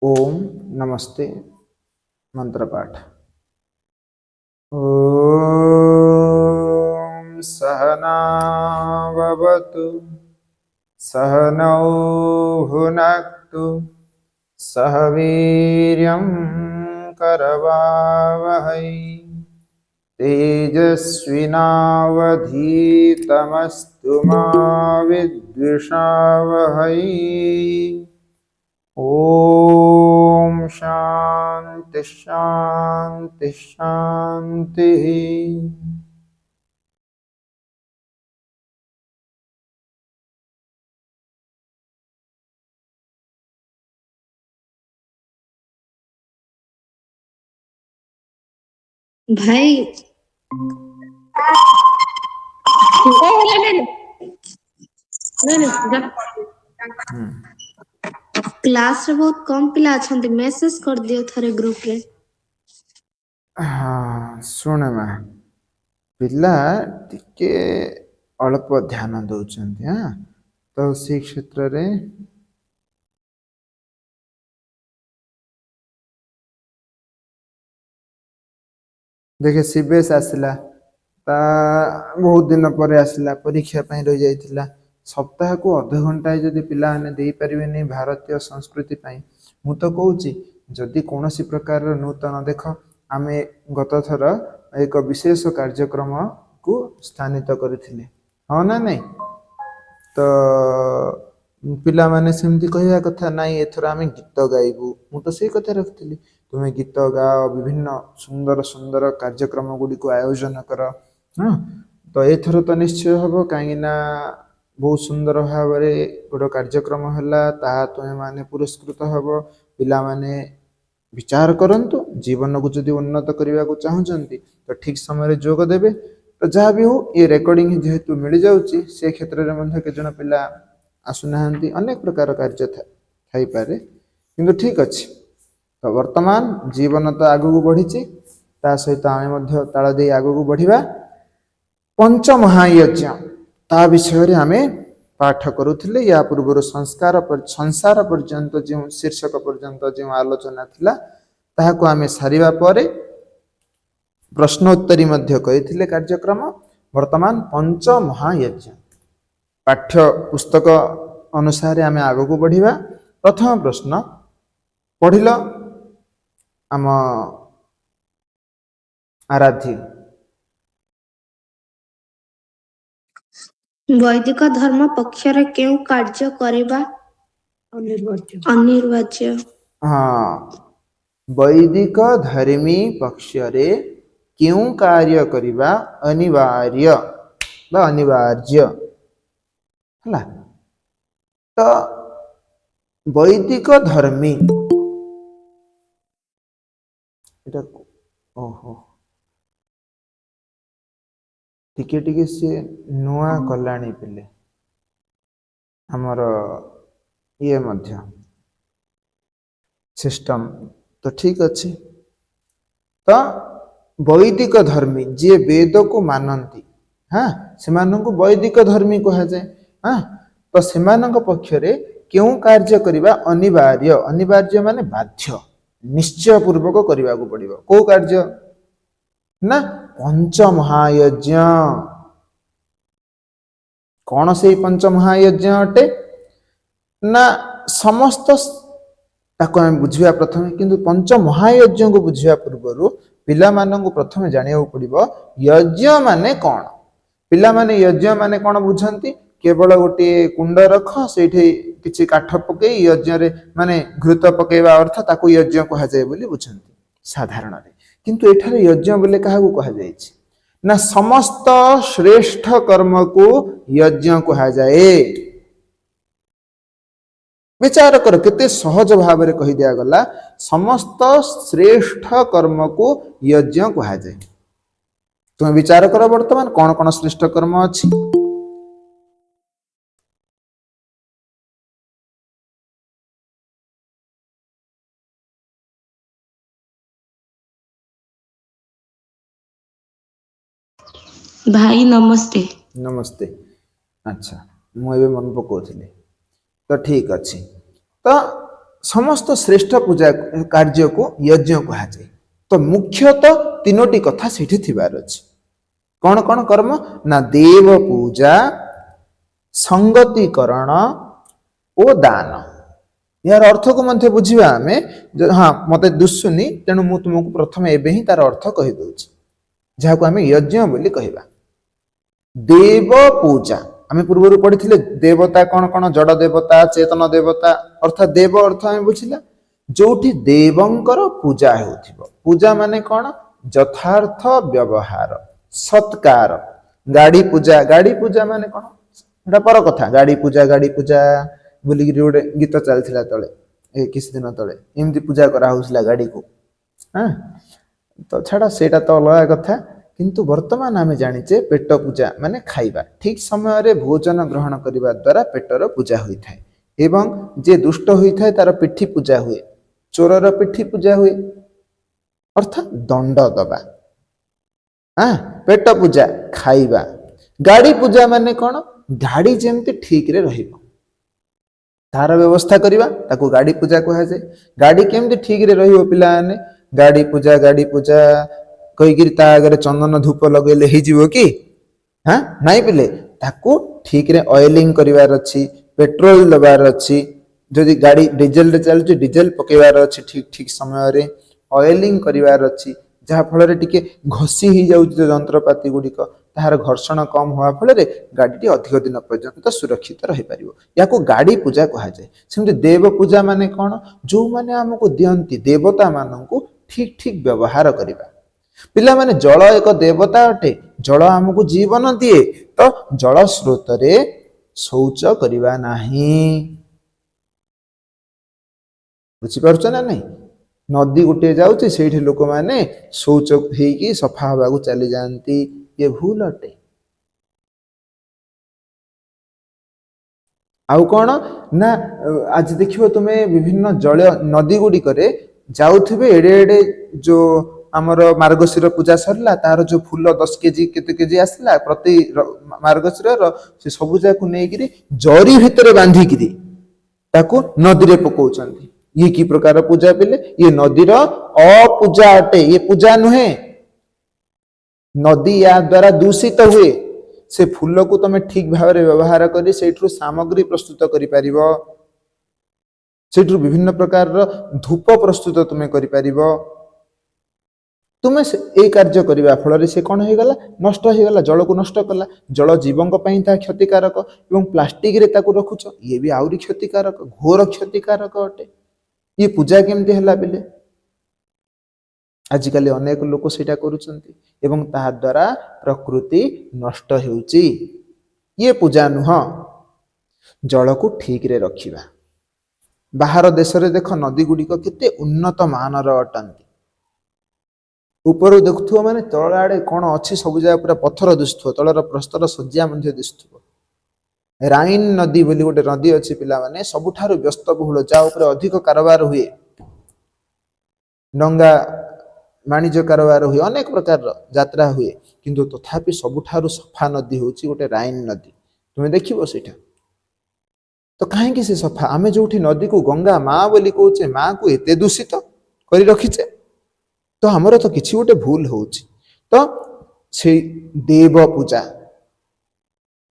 ଓମ୍ ନମସ୍ତେ ମନ୍ତ୍ର ପାଠ। ॐ सहनावतु सहनौ भुनक्तु सह वीर्यं करवावहै तेजस्विनावधीतमस्तु मा विद्विषावहै। ॐ शान्ति शान्ति शान्तिः। ଭାଇ, ନାଇଁ ନାଇଁ, ଯା। କ୍ଲାସରେ ବହୁତ କମ ପିଲା ଅଛନ୍ତି, ମେସେଜ କରିଦିଅ ଥରେ ଗ୍ରୁପରେ। ହଁ, ଶୁଣ ମା, ପିଲା ଟିକେ ଅଳ୍ପ ଧ୍ୟାନ ଦଉଛନ୍ତି। ହଁ, ତ ସେଇ କ୍ଷେତ୍ରରେ ଦେଖେ, ଶିବେଶ ଆସିଲା, ତା ବହୁତ ଦିନ ପରେ ଆସିଲା, ପରୀକ୍ଷା ପାଇଁ ରହିଯାଇଥିଲା। ସପ୍ତାହକୁ ଅଧଘଣ୍ଟାଏ ଯଦି ପିଲାମାନେ ଦେଇପାରିବେନି ଭାରତୀୟ ସଂସ୍କୃତି ପାଇଁ, ମୁଁ ତ କହୁଛି ଯଦି କୌଣସି ପ୍ରକାରର ନୂତନ, ଦେଖ, ଆମେ ଗତଥର ଏକ ବିଶେଷ କାର୍ଯ୍ୟକ୍ରମକୁ ସ୍ଥାନିତ କରିଥିଲେ, ହଁ ନା ନାଇଁ? ତ ପିଲାମାନେ ସେମିତି କହିବା କଥା ନାଇଁ, ଏଥର ଆମେ ଗୀତ ଗାଇବୁ। ମୁଁ ତ ସେଇ କଥା ରଖିଥିଲି, ତୁମେ ଗୀତ ଗାଅ, ବିଭିନ୍ନ ସୁନ୍ଦର ସୁନ୍ଦର କାର୍ଯ୍ୟକ୍ରମ ଗୁଡ଼ିକୁ ଆୟୋଜନ କର। ହଁ, ତ ଏଥର ତ ନିଶ୍ଚୟ ହବ, କାହିଁକି ନା ବହୁତ ସୁନ୍ଦର ଭାବରେ ଗୋଟେ କାର୍ଯ୍ୟକ୍ରମ ହେଲା, ତାହା ତୁମେମାନେ ପୁରସ୍କୃତ ହବ। ପିଲାମାନେ ବିଚାର କରନ୍ତୁ, ଜୀବନକୁ ଯଦି ଉନ୍ନତ କରିବାକୁ ଚାହୁଁଛନ୍ତି ତ ଠିକ ସମୟରେ ଯୋଗ ଦେବେ। ତ ଯାହା ବି ହଉ, ଏ ରେକର୍ଡିଂ ଯେହେତୁ ମିଳିଯାଉଛି, ସେ କ୍ଷେତ୍ରରେ ମଧ୍ୟ କେତେଜଣ ପିଲା ଆସୁନାହାନ୍ତି। ଅନେକ ପ୍ରକାର କାର୍ଯ୍ୟ ଥାଇପାରେ, କିନ୍ତୁ ଠିକ ଅଛି। ତ ବର୍ତ୍ତମାନ ଜୀବନ ତ ଆଗକୁ ବଢ଼ିଛି, ତା ସହିତ ଆମେ ମଧ୍ୟ ତାଳ ଦେଇ ଆଗକୁ ବଢ଼ିବା। ପଞ୍ଚମହାୟଜ୍ଞ, ତା ବିଷୟରେ ଆମେ ପାଠ କରୁଥିଲେ। ୟା ପୂର୍ବରୁ ସଂସ୍କାର ସଂସାର ପର୍ଯ୍ୟନ୍ତ ଯେଉଁ ଶୀର୍ଷକ ପର୍ଯ୍ୟନ୍ତ ଯେଉଁ ଆଲୋଚନା ଥିଲା, ତାହାକୁ ଆମେ ସାରିବା ପରେ ପ୍ରଶ୍ନୋତ୍ତରୀ ମଧ୍ୟ କରିଥିଲେ କାର୍ଯ୍ୟକ୍ରମ। ବର୍ତ୍ତମାନ ପଞ୍ଚ ମହାୟଜ୍ଞ ପାଠ୍ୟ ପୁସ୍ତକ ଅନୁସାରେ ଆମେ ଆଗକୁ ବଢ଼ିବା। ପ୍ରଥମ ପ୍ରଶ୍ନ ପଢ଼ିଲ ଆମ ଆରାଧ୍ୟ। ବୈଦିକ ଧର୍ମ ପକ୍ଷରେ କେଉଁ କାର୍ଯ୍ୟ କରିବା ଅନିବାର୍ଯ୍ୟ? ଅନିବାର୍ଯ୍ୟ? ହଁ, ବୈଦିକ ଧର୍ମୀ ପକ୍ଷରେ କେଉଁ କାର୍ଯ୍ୟ କରିବା ଅନିବାର୍ଯ୍ୟ ବା ଅନିବାର୍ଯ୍ୟ ହେଲା? ତ ବୈଦିକ ଧର୍ମୀ ଏଟା, ଓହୋ, ଟିକେ ଟିକେ ସିଏ ନୂଆ କଲାଣି ପିଲେ, ଆମର ଇଏ ମଧ୍ୟ ସିଷ୍ଟମ ତ ଠିକ ଅଛି। ତ ବୈଦିକ ଧର୍ମୀ, ଯିଏ ବେଦକୁ ମାନନ୍ତି, ହଁ, ସେମାନଙ୍କୁ ବୈଦିକ ଧର୍ମୀ କୁହାଯାଏ। ହଁ, ତ ସେମାନଙ୍କ ପକ୍ଷରେ କେଉଁ କାର୍ଯ୍ୟ କରିବା ଅନିବାର୍ଯ୍ୟ? ଅନିବାର୍ଯ୍ୟ ମାନେ ବାଧ୍ୟ, ନିଶ୍ଚୟ ପୂର୍ବକ କରିବାକୁ ପଡ଼ିବ। କୋଉ କାର୍ଯ୍ୟ ନା ପଞ୍ଚମହାୟଜ୍ଞ। କଣ ସେଇ ପଞ୍ଚମହାୟଜ୍ଞ ଅଟେ ନା ସମସ୍ତ, ତାକୁ ଆମେ ବୁଝିବା ପ୍ରଥମେ। କିନ୍ତୁ ପଞ୍ଚ ମହାୟଜ୍ଞକୁ ବୁଝିବା ପୂର୍ବରୁ ପିଲାମାନଙ୍କୁ ପ୍ରଥମେ ଜାଣିବାକୁ ପଡ଼ିବ ଯଜ୍ଞ ମାନେ କଣ। ପିଲାମାନେ ଯଜ୍ଞ ମାନେ କଣ ବୁଝନ୍ତି? କେବଳ ଗୋଟିଏ କୁଣ୍ଡ ରଖ, ସେଇଠି କିଛି କାଠ ପକେଇ ଯଜ୍ଞରେ ମାନେ ଘୃତ ପକେଇବା ଅର୍ଥ ତାକୁ ଯଜ୍ଞ କୁହାଯାଏ ବୋଲି ବୁଝନ୍ତି ସାଧାରଣରେ। କିନ୍ତୁ ଏଠାରେ ଯଜ୍ଞ ବୋଲି କାହାକୁ କୁହାଯାଇଛି ନା ସମସ୍ତ ଶ୍ରେଷ୍ଠ କର୍ମକୁ ଯଜ୍ଞ କୁହାଯାଏ। ବିଚାର କର, କେତେ ସହଜ ଭାବରେ କହି ଦିଆଗଲା, ସମସ୍ତ ଶ୍ରେଷ୍ଠ କର୍ମକୁ ଯଜ୍ଞ କୁହାଯାଏ। ତୁମେ ବିଚାର କର, ବର୍ତ୍ତମାନ କଣ କଣ ଶ୍ରେଷ୍ଠ କର୍ମ ଅଛି? ଭାଇ, ନମସ୍ତେ। ନମସ୍ତେ। ଆଚ୍ଛା, ମୁଁ ଏବେ ମନେ ପକାଉଥିଲି। ତ ଠିକ ଅଛି। ତ ସମସ୍ତ ଶ୍ରେଷ୍ଠ ପୂଜା କାର୍ଯ୍ୟକୁ ଯଜ୍ଞ କୁହାଯାଏ। ତ ମୁଖ୍ୟତଃ ତିନୋଟି କଥା ସେଇଠି ଥିବାର ଅଛି। କ'ଣ କ'ଣ କର୍ମ ନା ଦେବ ପୂଜା, ସଙ୍ଗତିକରଣ ଓ ଦାନ। ଏହାର ଅର୍ଥକୁ ମଧ୍ୟ ବୁଝିବା ଆମେ। ହଁ, ମତେ ଦୁଶୁନି, ତେଣୁ ମୁଁ ତୁମକୁ ପ୍ରଥମେ ଏବେ ହିଁ ତାର ଅର୍ଥ କହିଦେଉଛି, ଯାହାକୁ ଆମେ ଯଜ୍ଞ ବୋଲି କହିବା। ଦେବ ପୂଜା ଆମେ ପୂର୍ବରୁ ପଢିଥିଲେ। ଦେବତା କ'ଣ କ'ଣ? ଜଡ଼ ଦେବତା, ଚେତନ ଦେବତା। ଅର୍ଥାତ୍ ଦେବ ଅର୍ଥ ଆମେ ବୁଝିଲା ଯୋଉଠି ଦେବଙ୍କର ପୂଜା ହେଉଥିବ। ପୂଜା ମାନେ କ'ଣ? ଯଥାର୍ଥ ବ୍ୟବହାର, ସତ୍କାର। ଗାଡି ପୂଜା, ଗାଡି ପୂଜା ମାନେ କ'ଣ? ସେଟା ପର କଥା। ଗାଡି ପୂଜା, ଗାଡି ପୂଜା ବୋଲିକିରି ଗୋଟେ ଗୀତ ଚାଲିଥିଲା ତଳେ, ଏ କିଛି ଦିନ ତଳେ। ଏମିତି ପୂଜା କରାହଉଥିଲା ଗାଡିକୁ। ହଁ, ତ ଛାଡ, ସେଇଟା ତ ଅଲଗା କଥା। କିନ୍ତୁ ବର୍ତ୍ତମାନ ଆମେ ଜାଣିଛେ ପେଟ ପୂଜା ମାନେ ଖାଇବା। ଠିକ ସମୟରେ ଭୋଜନ ଗ୍ରହଣ କରିବା ଦ୍ୱାରା ପେଟର ପୂଜା ହୋଇଥାଏ ଏବଂ ଯିଏ ଦୁଷ୍ଟ ହୋଇଥାଏ ତାର ପିଠି ପୂଜା ହୁଏ, ଚୋରର ପିଠି ପୂଜା ହୁଏ, ଅର୍ଥାତ୍ ଦଣ୍ଡ ଦବା। ହଁ, ପେଟ ପୂଜା ଖାଇବା। ଗାଡି ପୂଜା ମାନେ କ'ଣ? ଗାଡି ଯେମିତି ଠିକରେ ରହିବ ତାର ବ୍ୟବସ୍ଥା କରିବା, ତାକୁ ଗାଡି ପୂଜା କୁହାଯାଏ। ଗାଡି କେମିତି ଠିକରେ ରହିବ ପିଲାମାନେ? ଗାଡି ପୂଜା, ଗାଡି ପୂଜା କହିକିରି ତା ଆଗରେ ଚନ୍ଦନ ଧୂପ ଲଗେଇଲେ ହେଇଯିବ କି? ହଁ, ନାଇଁ ପିଲେ। ତାକୁ ଠିକରେ ଅଏଲିଂ କରିବାର ଅଛି, ପେଟ୍ରୋଲ ଦେବାର ଅଛି। ଯଦି ଗାଡି ଡିଜେଲରେ ଚାଲୁଛି, ଡିଜେଲ ପକେଇବାର ଅଛି, ଠିକ ଠିକ ସମୟରେ ଅଏଲିଂ କରିବାର ଅଛି, ଯାହା ଫଳରେ ଟିକେ ଘଷି ହେଇଯାଉଛି ଯୋଉ ଯନ୍ତ୍ରପାତି ଗୁଡ଼ିକ, ତାହାର ଘର୍ଷଣ କମ ହେବା ଫଳରେ ଗାଡ଼ିଟି ଅଧିକ ଦିନ ପର୍ଯ୍ୟନ୍ତ ସୁରକ୍ଷିତ ରହିପାରିବ। ଏହାକୁ ଗାଡ଼ି ପୂଜା କୁହାଯାଏ। ସେମିତି ଦେବ ପୂଜା ମାନେ କ'ଣ? ଯୋଉମାନେ ଆମକୁ ଦିଅନ୍ତି, ଦେବତା ମାନଙ୍କୁ ଠିକ ଠିକ ବ୍ୟବହାର କରିବା। ପିଲାମାନେ, ଜଳ ଏକ ଦେବତା ଅଟେ। ଜଳ ଆମକୁ ଜୀବନ ଦିଏ। ତ ଜଳ ସ୍ରୋତରେ ଶୌଚ କରିବା ନାହିଁ। ବୁଝିପାରୁଛ ନା ନାଇଁ? ନଦୀ ଗୋଟିଏ ଯାଉଛି, ସେଇଠି ଲୋକମାନେ ଶୌଚ ହେଇକି ସଫା ହବାକୁ ଚାଲି ଯାଆନ୍ତି। ଇଏ ଭୁଲ ଅଟେ। ଆଉ କ'ଣ ନା ଆଜି ଦେଖିବ ତୁମେ ବିଭିନ୍ନ ଜଳ ନଦୀ ଗୁଡ଼ିକରେ ଯାଉଥିବେ, ଏଡେ ଏଡେ ଯୋଉ ଆମର ମାର୍ଗଶିର ପୂଜା ସରିଲା, ତାର ଯୋଉ ଫୁଲ 10 କେଜି କେତେ କେଜି ଆସିଲା ପ୍ରତି ମାର୍ଗଶିରର, ସେ ସବୁ ଯାକୁ ନେଇକିରି ଜରି ଭିତରେ ବାନ୍ଧିକିରି ତାକୁ ନଦୀରେ ପକଉଛନ୍ତି। ଇଏ କି ପ୍ରକାର ପୂଜା ପିଲେ? ଇଏ ନଦୀର ଅପୂଜା ଅଟେ। ଇଏ ପୂଜା ନୁହେଁ। ନଦୀ ୟା ଦ୍ୱାରା ଦୂଷିତ ହୁଏ। ସେ ଫୁଲକୁ ତମେ ଠିକ ଭାବରେ ବ୍ୟବହାର କରି ସେଇଥିରୁ ସାମଗ୍ରୀ ପ୍ରସ୍ତୁତ କରିପାରିବ, ସେଇଥିରୁ ବିଭିନ୍ନ ପ୍ରକାରର ଧୂପ ପ୍ରସ୍ତୁତ ତୁମେ କରିପାରିବ। ତୁମେ ଏଇ କାର୍ଯ୍ୟ କରିବା ଫଳରେ ସେ କ'ଣ ହେଇଗଲା? ନଷ୍ଟ ହେଇଗଲା, ଜଳକୁ ନଷ୍ଟ କଲା। ଜଳ ଜୀବଙ୍କ ପାଇଁ ତାହା କ୍ଷତିକାରକ ଏବଂ ପ୍ଲାଷ୍ଟିକରେ ତାକୁ ରଖୁଛ, ଇଏ ବି ଆହୁରି କ୍ଷତିକାରକ, ଘୋର କ୍ଷତିକାରକ ଅଟେ। ଇଏ ପୂଜା କେମିତି ହେଲା ପିଲେ? ଆଜିକାଲି ଅନେକ ଲୋକ ସେଇଟା କରୁଛନ୍ତି ଏବଂ ତାହା ଦ୍ୱାରା ପ୍ରକୃତି ନଷ୍ଟ ହେଉଛି। ଇଏ ପୂଜା ନୁହଁ। ଜଳକୁ ଠିକରେ ରଖିବା। ବାହାର ଦେଶରେ ଦେଖ, ନଦୀ ଗୁଡ଼ିକ କେତେ ଉନ୍ନତ ମାନର ଅଟନ୍ତି। ଉପରୁ ଦେଖୁଥିବ ମାନେ ତଳ ଆଡ଼େ କ'ଣ ଅଛି, ସବୁ ଜାଗା ପୁରା ପଥର ଦିଶୁଥିବ, ତଳର ପ୍ରସ୍ତର ଶଯ୍ୟା ମଧ୍ୟ ଦିଶୁଥିବ। ରାଇନ ନଦୀ ବୋଲି ଗୋଟେ ନଦୀ ଅଛି ପିଲାମାନେ, ସବୁଠାରୁ ବ୍ୟସ୍ତବହୁଳ, ଯାହା ଉପରେ ଅଧିକ କାରବାର ହୁଏ, ଡଙ୍ଗା ବାଣିଜ୍ୟ କାରବାର ହୁଏ, ଅନେକ ପ୍ରକାରର ଯାତ୍ରା ହୁଏ। କିନ୍ତୁ ତଥାପି ସବୁଠାରୁ ସଫା ନଦୀ ହେଉଛି ଗୋଟେ ରାଇନ ନଦୀ। ତୁମେ ଦେଖିବ ସେଇଟା। ତ କାହିଁକି ସେ ସଫା? ଆମେ ଯୋଉଠି ନଦୀକୁ ଗଙ୍ଗା ମା ବୋଲି କହୁଛେ, ମାକୁ ଏତେ ଦୂଷିତ କରି ରଖିଛେ, ତ ଆମର ତ କିଛି ଗୋଟେ ଭୁଲ ହଉଛି। ତ ସେଇ ଦେବ ପୂଜା,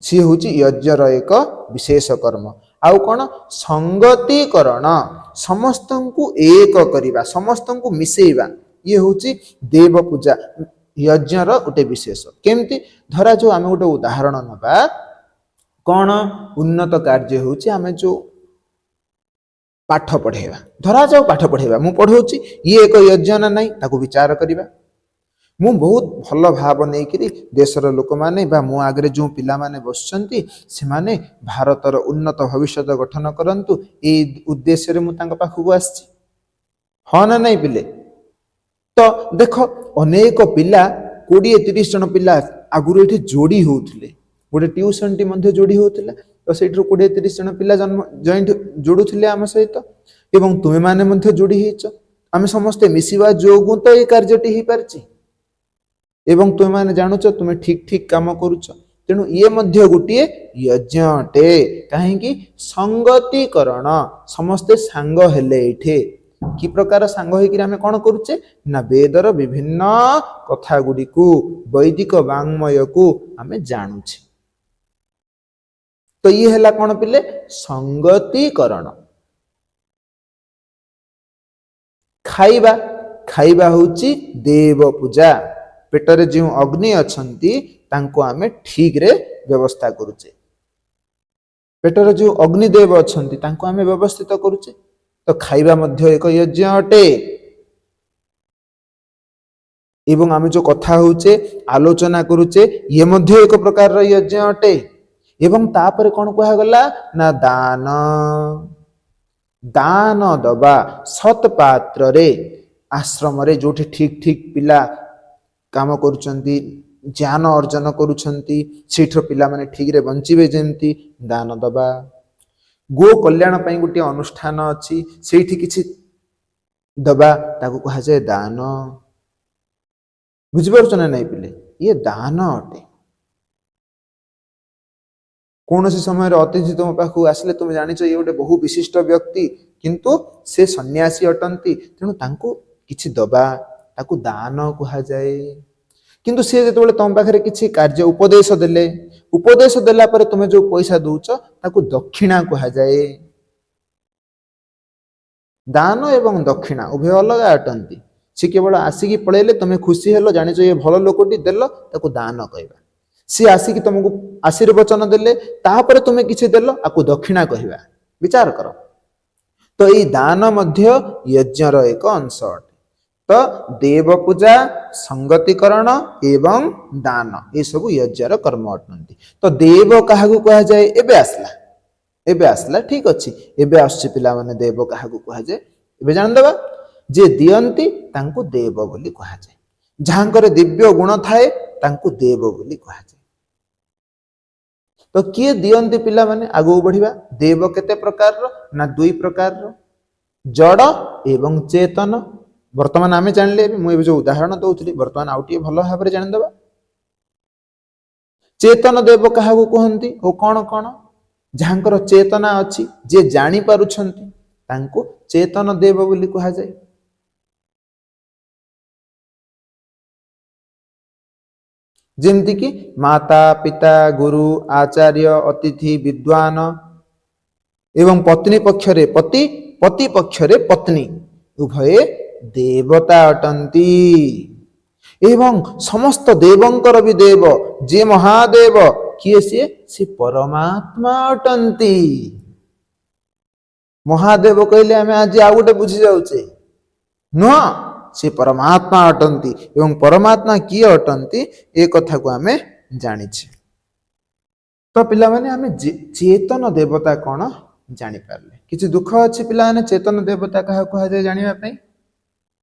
ସିଏ ହଉଛି ଯଜ୍ଞର ଏକ ବିଶେଷ କର୍ମ। ଆଉ କ'ଣ? ସଙ୍ଗତିକରଣ, ସମସ୍ତଙ୍କୁ ଏକ କରିବା, ସମସ୍ତଙ୍କୁ ମିଶେଇବା, ଇଏ ହଉଛି ଦେବ ପୂଜା ଯଜ୍ଞର ଗୋଟେ ବିଶେଷ। କେମିତି? ଧରାଯାଉ ଆମେ ଗୋଟେ ଉଦାହରଣ ନବା। କ'ଣ ଉନ୍ନତ କାର୍ଯ୍ୟ ହେଉଛି ଆମେ ଯୋଉ ପାଠ ପଢେଇବା। ଧରାଯାଉ ପାଠ ପଢେଇବା, ମୁଁ ପଢଉଛି, ଇଏ ଏକ ଯଜ୍ଞ ନା ନାହିଁ ତାକୁ ବିଚାର କରିବା। ମୁଁ ବହୁତ ଭଲ ଭାବ ନେଇକିରି ଦେଶର ଲୋକମାନେ ବା ମୋ ଆଗରେ ଯେଉଁ ପିଲାମାନେ ବସୁଛନ୍ତି, ସେମାନେ ଭାରତର ଉନ୍ନତ ଭବିଷ୍ୟତ ଗଠନ କରନ୍ତୁ, ଏଇ ଉଦ୍ଦେଶ୍ୟରେ ମୁଁ ତାଙ୍କ ପାଖକୁ ଆସିଛି। ହଁ ନା ନାଇଁ ପିଲେ? ତ ଦେଖ, ଅନେକ ପିଲା, 20-30 ଜଣ ପିଲା ଆଗରୁ ଏଠି ଯୋଡ଼ି ହଉଥିଲେ। ଗୋଟେ ଟ୍ୟୁସନଟି ମଧ୍ୟ ଯୋଡ଼ି ହଉଥିଲା। ତ ସେଇଥିରୁ 20-30 ଜଣ ପିଲା ଜନ୍ମ ଜଏଣ୍ଟ ଯୋଡୁଥିଲେ ଆମ ସହିତ ଏବଂ ତୁମେମାନେ ମଧ୍ୟ ଯୋଡ଼ି ହେଇଛ। ଆମେ ସମସ୍ତେ ମିଶିବା ଯୋଗୁଁ ତ ଏଇ କାର୍ଯ୍ୟଟି ହେଇପାରିଛି। ଏବଂ ତୁମେମାନେ ଜାଣୁଛ, ତୁମେ ଠିକ ଠିକ କାମ କରୁଛ। ତେଣୁ ଇଏ ମଧ୍ୟ ଗୋଟିଏ ଯଜ୍ଞ ଅଟେ। କାହିଁକି? ସଙ୍ଗତିକରଣ, ସମସ୍ତେ ସାଙ୍ଗ ହେଲେ। ଏଇଠି କି ପ୍ରକାର ସାଙ୍ଗ ହେଇକିରି ଆମେ କ'ଣ କରୁଛେ ନା ବେଦର ବିଭିନ୍ନ କଥା ଗୁଡ଼ିକୁ, ବୈଦିକ ବାଙ୍ମୟକୁ ଆମେ ଜାଣୁଛେ। ତ ଇଏ ହେଲା କ'ଣ ପିଲେ? ସଙ୍ଗତିକରଣ। ଖାଇବା, ଖାଇବା ହେଉଛି ଦେବ ପୂଜା। ପେଟରେ ଯେଉଁ ଅଗ୍ନି ଅଛନ୍ତି ତାଙ୍କୁ ଆମେ ଠିକରେ ବ୍ୟବସ୍ଥା କରୁଛେ। ପେଟରେ ଯେଉଁ ଅଗ୍ନିଦେବ ଅଛନ୍ତି ତାଙ୍କୁ ଆମେ ବ୍ୟବସ୍ଥିତ କରୁଛେ। ତ ଖାଇବା ମଧ୍ୟ ଏକ ଯଜ୍ଞ ଅଟେ। ଏବଂ ଆମେ ଯେଉଁ କଥା ହଉଛେ, ଆଲୋଚନା କରୁଛେ, ଇଏ ମଧ୍ୟ ଏକ ପ୍ରକାରର ଯଜ୍ଞ ଅଟେ। ଏବଂ ତାପରେ କ'ଣ କୁହାଗଲା ନା ଦାନ। ଦାନ ଦବା ସତ୍ ପାତ୍ରରେ, ଆଶ୍ରମରେ ଯୋଉଠି ଠିକ ଠିକ ପିଲା କାମ କରୁଛନ୍ତି, ଜ୍ଞାନ ଅର୍ଜନ କରୁଛନ୍ତି, ସେଇଠିର ପିଲାମାନେ ଠିକରେ ବଞ୍ଚିବେ ଯେମିତି ଦାନ ଦବା। ଗୋ କଲ୍ୟାଣ ପାଇଁ ଗୋଟିଏ ଅନୁଷ୍ଠାନ ଅଛି, ସେଇଠି କିଛି ଦବା, ତାକୁ କୁହାଯାଏ ଦାନ। ବୁଝିପାରୁଛ ନା ନାଇଁ ପିଲେ? ଇଏ ଦାନ ଅଟେ। କୌଣସି ସମୟରେ ଅତିଥି ତୁମ ପାଖକୁ ଆସିଲେ, ତୁମେ ଜାଣିଛ ଇଏ ଗୋଟେ ବହୁ ବିଶିଷ୍ଟ ବ୍ୟକ୍ତି, କିନ୍ତୁ ସେ ସନ୍ନ୍ୟାସୀ ଅଟନ୍ତି, ତେଣୁ ତାଙ୍କୁ କିଛି ଦବା, ତାକୁ ଦାନ କୁହାଯାଏ। କିନ୍ତୁ ସେ ଯେତେବେଳେ ତମ ପାଖରେ କିଛି କାର୍ଯ୍ୟ ଉପଦେଶ ଦେଲେ, ଉପଦେଶ ଦେଲା ପରେ ତୁମେ ଯୋଉ ପଇସା ଦଉଛ ତାକୁ ଦକ୍ଷିଣା କୁହାଯାଏ। ଦାନ ଏବଂ ଦକ୍ଷିଣା ଉଭୟ ଅଲଗା ଅଟନ୍ତି। ସେ କେବଳ ଆସିକି ପଳେଇଲେ, ତମେ ଖୁସି ହେଲ, ଜାଣିଛ ଇଏ ଭଲ ଲୋକଟି, ଦେଲ, ତାକୁ ଦାନ କହିବା। ସିଏ ଆସିକି ତମକୁ ଆଶୀର୍ବଚନ ଦେଲେ, ତାପରେ ତୁମେ କିଛି ଦେଲ, ଆକୁ ଦକ୍ଷିଣା କହିବା। ବିଚାର କର। ତ ଏଇ ଦାନ ମଧ୍ୟ ଯଜ୍ଞର ଏକ ଅଂଶ ଅଟେ। ତ ଦେବ ପୂଜା, ସଙ୍ଗତିକରଣ ଏବଂ ଦାନ ଏସବୁ ଯଜ୍ଞର କର୍ମ ଅଟନ୍ତି। ତ ଦେବ କାହାକୁ କୁହାଯାଏ? ଏବେ ଆସିଲା, ଏବେ ଆସିଲା, ଠିକ ଅଛି, ଏବେ ଆସୁଛି ପିଲାମାନେ। ଦେବ କାହାକୁ କୁହାଯାଏ ଏବେ ଜାଣିଦେବା। ଯିଏ ଦିଅନ୍ତି ତାଙ୍କୁ ଦେବ ବୋଲି କୁହାଯାଏ। ଯାହାଙ୍କର ଦିବ୍ୟ ଗୁଣ ଥାଏ ତାଙ୍କୁ ଦେବ ବୋଲି କୁହାଯାଏ। ତ କିଏ ଦିଅନ୍ତି ପିଲାମାନେ? ଆଗକୁ ବଢିବା। ଦେବ କେତେ ପ୍ରକାରର? ନା ଦୁଇ ପ୍ରକାରର, ଜଡ଼ ଏବଂ ଚେତନ। ବର୍ତ୍ତମାନ ଆମେ ଜାଣିଲେ, ଏବେ ମୁଁ ଏବେ ଯୋଉ ଉଦାହରଣ ଦଉଥିଲି, ବର୍ତ୍ତମାନ ଆଉ ଟିକେ ଭଲ ଭାବରେ ଜାଣିଦେବା। ଚେତନ ଦେବ କାହାକୁ କୁହନ୍ତି ଓ କ'ଣ କ'ଣ? ଯାହାଙ୍କର ଚେତନା ଅଛି, ଯିଏ ଜାଣିପାରୁଛନ୍ତି, ତାଙ୍କୁ ଚେତନ ଦେବ ବୋଲି କୁହାଯାଏ। ଯେମିତିକି ମାତା, ପିତା, ଗୁରୁ, ଆଚାର୍ଯ୍ୟ, ଅତିଥି, ବିଦ୍ୱାନ ଏବଂ ପତ୍ନୀ ପକ୍ଷରେ ପତି, ପତି ପକ୍ଷରେ ପତ୍ନୀ, ଉଭୟେ ଦେବତା ଅଟନ୍ତି। ଏବଂ ସମସ୍ତ ଦେବଙ୍କର ବି ଦେବ ଯିଏ ମହାଦେବ, କିଏ ସିଏ? ସେ ପରମାତ୍ମା ଅଟନ୍ତି। ମହାଦେବ କହିଲେ ଆମେ ଆଜି ଆଉ ଗୋଟେ ବୁଝି ଯାଉଛେ, ନୁହଁ? ସେ ପରମାତ୍ମା ଅଟନ୍ତି। ଏବଂ ପରମାତ୍ମା କିଏ ଅଟନ୍ତି ଏ କଥାକୁ ଆମେ ଜାଣିଛେ। ତ ପିଲାମାନେ, ଆମେ ଚେତନ ଦେବତା କ'ଣ ଜାଣିପାରିଲେ। କିଛି ଦୁଃଖ ଅଛି ପିଲାମାନେ ଚେତନ ଦେବତା କାହାକୁ କୁହାଯାଏ ଜାଣିବା ପାଇଁ?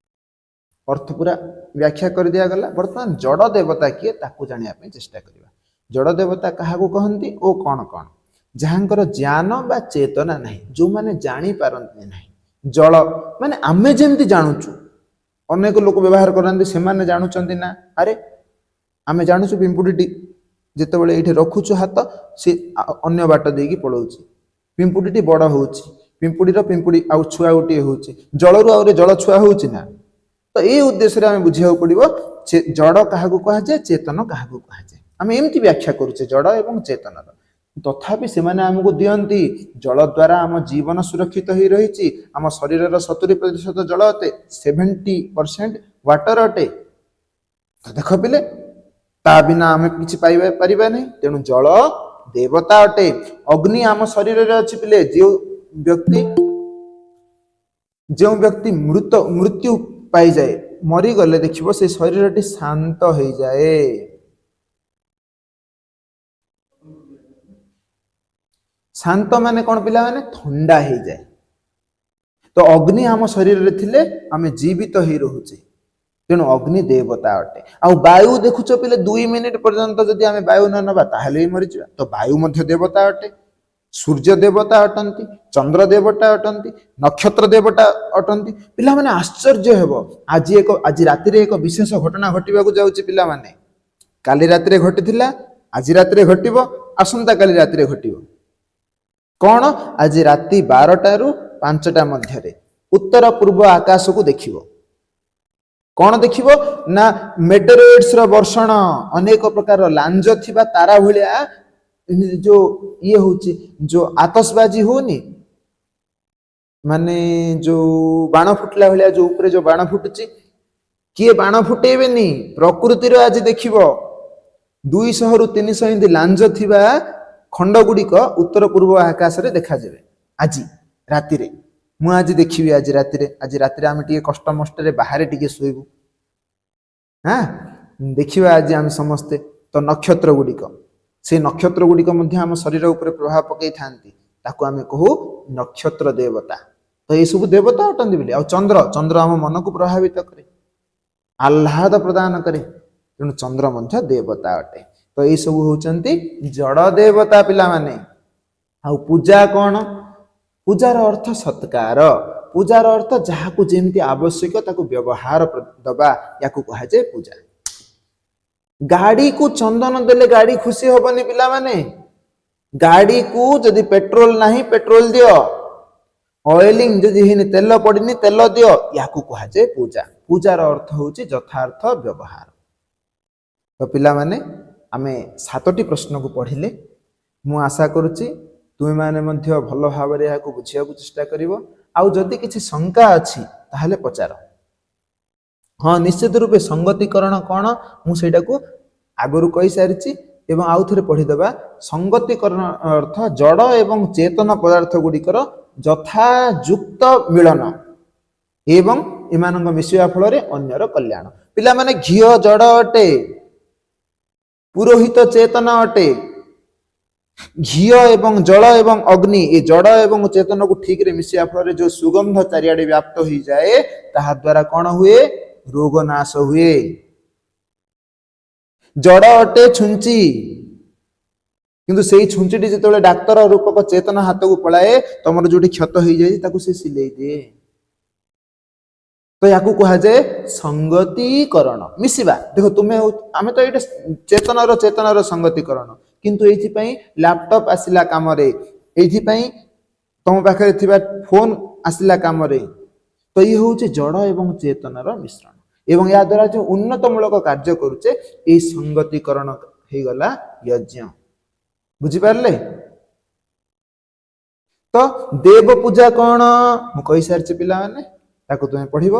ଅର୍ଥ ପୁରା ବ୍ୟାଖ୍ୟା କରିଦିଆଗଲା। ବର୍ତ୍ତମାନ ଜଡ଼ ଦେବତା କିଏ ତାକୁ ଜାଣିବା ପାଇଁ ଚେଷ୍ଟା କରିବା। ଜଡ଼ ଦେବତା କାହାକୁ କହନ୍ତି ଓ କ'ଣ କ'ଣ? ଯାହାଙ୍କର ଜ୍ଞାନ ବା ଚେତନା ନାହିଁ, ଯୋଉମାନେ ଜାଣିପାରନ୍ତି ନାହିଁ। ଜଳ ମାନେ ଆମେ ଯେମିତି ଜାଣୁଛୁ, ଅନେକ ଲୋକ ବ୍ୟବହାର କରନ୍ତି, ସେମାନେ ଜାଣୁଛନ୍ତି ନା? ଆରେ ଆମେ ଜାଣୁଛୁ ପିମ୍ପୁଡ଼ିଟି ଯେତେବେଳେ ଏଇଠି ରଖୁଛୁ ହାତ, ସେ ଅନ୍ୟ ବାଟ ଦେଇକି ପଳଉଛି। ପିମ୍ପୁଡ଼ିଟି ବଡ଼ ହଉଛି, ପିମ୍ପୁଡ଼ିର ପିମ୍ପୁଡ଼ି ଆଉ ଛୁଆ ଗୋଟିଏ ହଉଛି, ଜଳରୁ ଆହୁରି ଜଳ ଛୁଆ ହଉଛି ନା? ତ ଏଇ ଉଦ୍ଦେଶ୍ୟରେ ଆମେ ବୁଝିବାକୁ ପଡିବ ଜଡ଼ କାହାକୁ କୁହାଯାଏ, ଚେତନ କାହାକୁ କୁହାଯାଏ। ଆମେ ଏମିତି ବ୍ୟାଖ୍ୟା କରୁଛେ ଜଡ଼ ଏବଂ ଚେତନର। ତଥାପି ସେମାନେ ଆମକୁ ଦିଅନ୍ତି। ଜଳ ଦ୍ୱାରା ଆମ ଜୀବନ ସୁରକ୍ଷିତ ହେଇ ରହିଛି। ଆମ ଶରୀରର 70% ଜଳ ଅଟେ, 70% ୱାଟର ଅଟେ। ତ ଦେଖ ପିଲେ, ତା ବିନା ଆମେ କିଛି ପାଇବା ପାରିବା ନାହିଁ। ତେଣୁ ଜଳ ଦେବତା ଅଟେ। ଅଗ୍ନି ଆମ ଶରୀରରେ ଅଛି ପିଲେ। ଯେଉଁ ବ୍ୟକ୍ତି ମୃତ୍ୟୁ ପାଇଯାଏ, ମରିଗଲେ ଦେଖିବ ସେ ଶରୀରଟି ଶାନ୍ତ ହେଇଯାଏ। ଶାନ୍ତ ମାନେ କଣ ପିଲାମାନେ? ଥଣ୍ଡା ହେଇଯାଏ। ତ ଅଗ୍ନି ଆମ ଶରୀରରେ ଥିଲେ ଆମେ ଜୀବିତ ହେଇ ରହୁଛେ। ତେଣୁ ଅଗ୍ନି ଦେବତା ଅଟେ। ଆଉ ବାୟୁ ଦେଖୁଛ ପିଲେ, 2 ମିନିଟ ପର୍ଯ୍ୟନ୍ତ ଯଦି ଆମେ ବାୟୁ ନ ନେବା ତାହେଲେ ବି ମରିଯିବା। ତ ବାୟୁ ମଧ୍ୟ ଦେବତା ଅଟେ। ସୂର୍ଯ୍ୟ ଦେବତା ଅଟନ୍ତି, ଚନ୍ଦ୍ର ଦେବତା ଅଟନ୍ତି, ନକ୍ଷତ୍ର ଦେବତା ଅଟନ୍ତି। ପିଲାମାନେ, ଆଶ୍ଚର୍ଯ୍ୟ ହେବ, ଆଜି ରାତିରେ ଏକ ବିଶେଷ ଘଟଣା ଘଟିବାକୁ ଯାଉଛି ପିଲାମାନେ। କାଲି ରାତିରେ ଘଟିଥିଲା, ଆଜି ରାତିରେ ଘଟିବ, ଆସନ୍ତାକାଲି ରାତିରେ ଘଟିବ। କ'ଣ? ଆଜି ରାତି 12ଟାରୁ 5ଟା ମଧ୍ୟରେ ଉତ୍ତର ପୂର୍ବ ଆକାଶକୁ ଦେଖିବ। କ'ଣ ଦେଖିବ ନା ମେଟେରୋଇଡ୍ସ ର ବର୍ଷଣ, ଅନେକ ପ୍ରକାର ଲାଞ୍ଜ ଥିବା ତାରା ଭଳିଆ ଏମିତି ଯୋଉ ଇଏ ହଉଛି, ଯୋଉ ଆତସବାଜି ହଉନି, ମାନେ ଯୋଉ ବାଣ ଫୁଟିଲା ଭଳିଆ, ଯୋଉ ଉପରେ ଯୋଉ ବାଣ ଫୁଟୁଛି। କିଏ ବାଣ ଫୁଟେଇବେନି, ପ୍ରକୃତିର ଆଜି ଦେଖିବ 200ରୁ 300 ଏମିତି ଲାଞ୍ଜ ଥିବା ଖଣ୍ଡ ଗୁଡ଼ିକ ଉତ୍ତର ପୂର୍ବ ଆକାଶରେ ଦେଖାଯିବେ ଆଜି ରାତିରେ। ମୁଁ ଆଜି ଦେଖିବି ଆଜି ରାତିରେ। ଆଜି ରାତିରେ ଆମେ ଟିକେ କଷ୍ଟମଷ୍ଟରେ ବାହାରେ ଟିକେ ଶୋଇବୁ। ହଁ, ଦେଖିବା ଆଜି ଆମେ ସମସ୍ତେ। ତ ନକ୍ଷତ୍ର ଗୁଡ଼ିକ, ସେଇ ନକ୍ଷତ୍ର ଗୁଡ଼ିକ ମଧ୍ୟ ଆମ ଶରୀର ଉପରେ ପ୍ରଭାବ ପକେଇଥାନ୍ତି, ତାକୁ ଆମେ କହୁ ନକ୍ଷତ୍ର ଦେବତା। ତ ଏସବୁ ଦେବତା ଅଟନ୍ତି ବୋଲି। ଆଉ ଚନ୍ଦ୍ର, ଚନ୍ଦ୍ର ଆମ ମନକୁ ପ୍ରଭାବିତ କରେ, ଆହ୍ଲାଦ ପ୍ରଦାନ କରେ, ତେଣୁ ଚନ୍ଦ୍ର ମଧ୍ୟ ଦେବତା ଅଟେ। ତ ଏଇସବୁ ହଉଛନ୍ତି ଜଡ଼ ଦେବତା ପିଲାମାନେ। ଆଉ ପୂଜା କ'ଣ? ପୂଜାର ଅର୍ଥ ସତ୍କାର। ପୂଜାର ଅର୍ଥ ଯାହାକୁ ଯେମିତି ଆବଶ୍ୟକ ତାକୁ ବ୍ୟବହାର ଦବା, ୟାକୁ କୁହାଯାଏ ପୂଜା। ଗାଡ଼ିକୁ ଚନ୍ଦନ ଦେଲେ ଗାଡ଼ି ଖୁସି ହବନି ପିଲାମାନେ। ଗାଡ଼ିକୁ ଯଦି ପେଟ୍ରୋଲ ନାହିଁ, ପେଟ୍ରୋଲ ଦିଅ। ଅଏଲିଂ ଯଦି ହେଇନି, ତେଲ ପଡିନି, ତେଲ ଦିଅ। ୟାକୁ କୁହାଯାଏ ପୂଜା। ପୂଜାର ଅର୍ଥ ହଉଛି ଯଥାର୍ଥ ବ୍ୟବହାର। ତ ପିଲାମାନେ, ଆମେ 7ଟି ପ୍ରଶ୍ନକୁ ପଢିଲେ। ମୁଁ ଆଶା କରୁଛି ତୁମେମାନେ ମଧ୍ୟ ଭଲ ଭାବରେ ଏହାକୁ ବୁଝିବାକୁ ଚେଷ୍ଟା କରିବ। ଆଉ ଯଦି କିଛି ଶଙ୍କା ଅଛି, ତାହେଲେ ପଚାର। ହଁ, ନିଶ୍ଚିତ ରୂପେ ସଙ୍ଗତିକରଣ କ'ଣ, ମୁଁ ସେଇଟାକୁ ଆଗରୁ କହିସାରିଛି ଏବଂ ଆଉ ଥରେ ପଢିଦେବା। ସଙ୍ଗତିକରଣ ଅର୍ଥ ଜଡ଼ ଏବଂ ଚେତନ ପଦାର୍ଥ ଗୁଡ଼ିକର ଯଥାଯୁକ୍ତ ମିଳନ ଏବଂ ଏମାନଙ୍କ ମିଶିବା ଫଳରେ ଅନ୍ୟର କଲ୍ୟାଣ। ପିଲାମାନେ, ଘିଅ ଜଡ଼ ଅଟେ, ପୁରୋହିତ ଚେତନ ଅଟେ। ଘିଅ ଏବଂ ଜଳ ଏବଂ ଅଗ୍ନି, ଏ ଜଡ଼ ଏବଂ ଚେତନକୁ ଠିକରେ ମିଶିବା ଫଳରେ ଯୋଉ ସୁଗନ୍ଧ ଚାରିଆଡେ ବ୍ୟାପ୍ତ ହୋଇଯାଏ, ତାହା ଦ୍ୱାରା କ'ଣ ହୁଏ? ରୋଗ ନାଶ ହୁଏ। ଜଡ଼ ଅଟେ ଛୁଞ୍ଚି, କିନ୍ତୁ ସେଇ ଛୁଞ୍ଚିଟି ଯେତେବେଳେ ଡାକ୍ତର ରୂପକ ଚେତନ ହାତକୁ ପଳାଏ, ତମର ଯୋଉଠି କ୍ଷତ ହେଇଯାଇଛି ତାକୁ ସେ ସିଲେଇ ଦିଏ। ତ ୟାକୁ କୁହାଯାଏ ସଙ୍ଗତିକରଣ, ମିଶିବା। ଦେଖ, ତୁମେ ଆମେ ତ ଏଇଟା ଚେତନର ଚେତନର ସଙ୍ଗତିକରଣ, କିନ୍ତୁ ଏଇଥିପାଇଁ ଲାପଟପ୍ ଆସିଲା କାମରେ, ଏଇଥିପାଇଁ ତମ ପାଖରେ ଥିବା ଫୋନ ଆସିଲା କାମରେ। ତ ଇଏ ହଉଛି ଜଡ଼ ଏବଂ ଚେତନର ମିଶ୍ରଣ ଏବଂ ଏହା ଦ୍ୱାରା ଯୋଉ ଉନ୍ନତମୂଳକ କାର୍ଯ୍ୟ କରୁଛେ, ଏଇ ସଙ୍ଗତିକରଣ ହେଇଗଲା ଯଜ୍ଞ। ବୁଝିପାରିଲେ ତ? ଦେବ ପୂଜା କ'ଣ ମୁଁ କହିସାରିଛି ପିଲାମାନେ, ତାକୁ ତୁମେ ପଢିବ।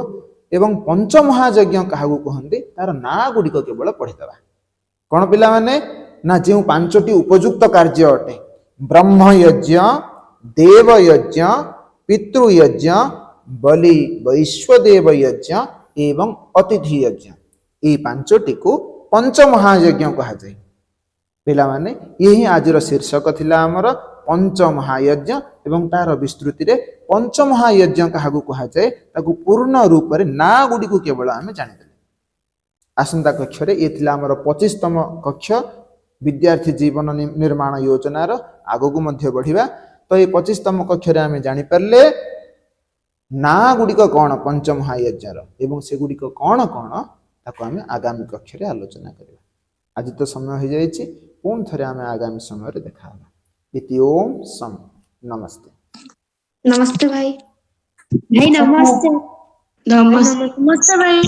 ଏବଂ ପଞ୍ଚମହାଯଜ୍ଞ କାହାକୁ କୁହନ୍ତି, ତାର ନାଁ ଗୁଡ଼ିକ କେବଳ ପଢିଦେବା। କ'ଣ ପିଲାମାନେ ନା ଯେଉଁ 5ଟି ଉପଯୁକ୍ତ କାର୍ଯ୍ୟ ଅଟେ, ବ୍ରହ୍ମୟଜ୍ଞ, ଦେବୟଜ୍ଞ, ପିତୃୟଜ୍ଞ, ବଲି ବୈଶ୍ୱଦେବ ଯଜ୍ଞ ଏବଂ ଅତିଥି ଯଜ୍ଞ, ଏଇ 5ଟିକୁ ପଞ୍ଚମହାଯଜ୍ଞ କୁହାଯାଏ। ପିଲାମାନେ, ଇଏ ହିଁ ଆଜିର ଶୀର୍ଷକ ଥିଲା ଆମର ପଞ୍ଚମହାୟଜ୍ଞ ଏବଂ ତାର ବିସ୍ତୃତିରେ ପଞ୍ଚମହାୟଜ୍ଞ କାହାକୁ କୁହାଯାଏ, ତାକୁ ପୂର୍ଣ୍ଣ ରୂପରେ ନାଁ ଗୁଡ଼ିକୁ କେବଳ ଆମେ ଜାଣିଦେଲେ। ଆସନ୍ତା କକ୍ଷରେ, ଇଏ ଥିଲା ଆମର 25ତମ କକ୍ଷ ବିଦ୍ୟାର୍ଥୀ ଜୀବନ ନିର୍ମାଣ ଯୋଜନାର, ଆଗକୁ ମଧ୍ୟ ବଢିବା। ତ ଏଇ 25ତମ କକ୍ଷରେ ଆମେ ଜାଣିପାରିଲେ ନାଁ ଗୁଡ଼ିକ କ'ଣ ପଞ୍ଚମହାୟଜ୍ଞର ଏବଂ ସେଗୁଡ଼ିକ କ'ଣ କ'ଣ, ତାକୁ ଆମେ ଆଗାମୀ କକ୍ଷରେ ଆଲୋଚନା କରିବା। ଆଜି ତ ସମୟ ହେଇଯାଇଛି, ପୁଣି ଥରେ ଆମେ ଆଗାମୀ ସମୟରେ ଦେଖା ହେବା। ଇତି ଓମ୍ ସମ୍ ନମସ୍ତେ। ନମସ୍ତେ ଭାଇ। ଭାଇ ନମସ୍ତେ। ନମସ୍ତେ। ନମସ୍ତେ ଭାଇ।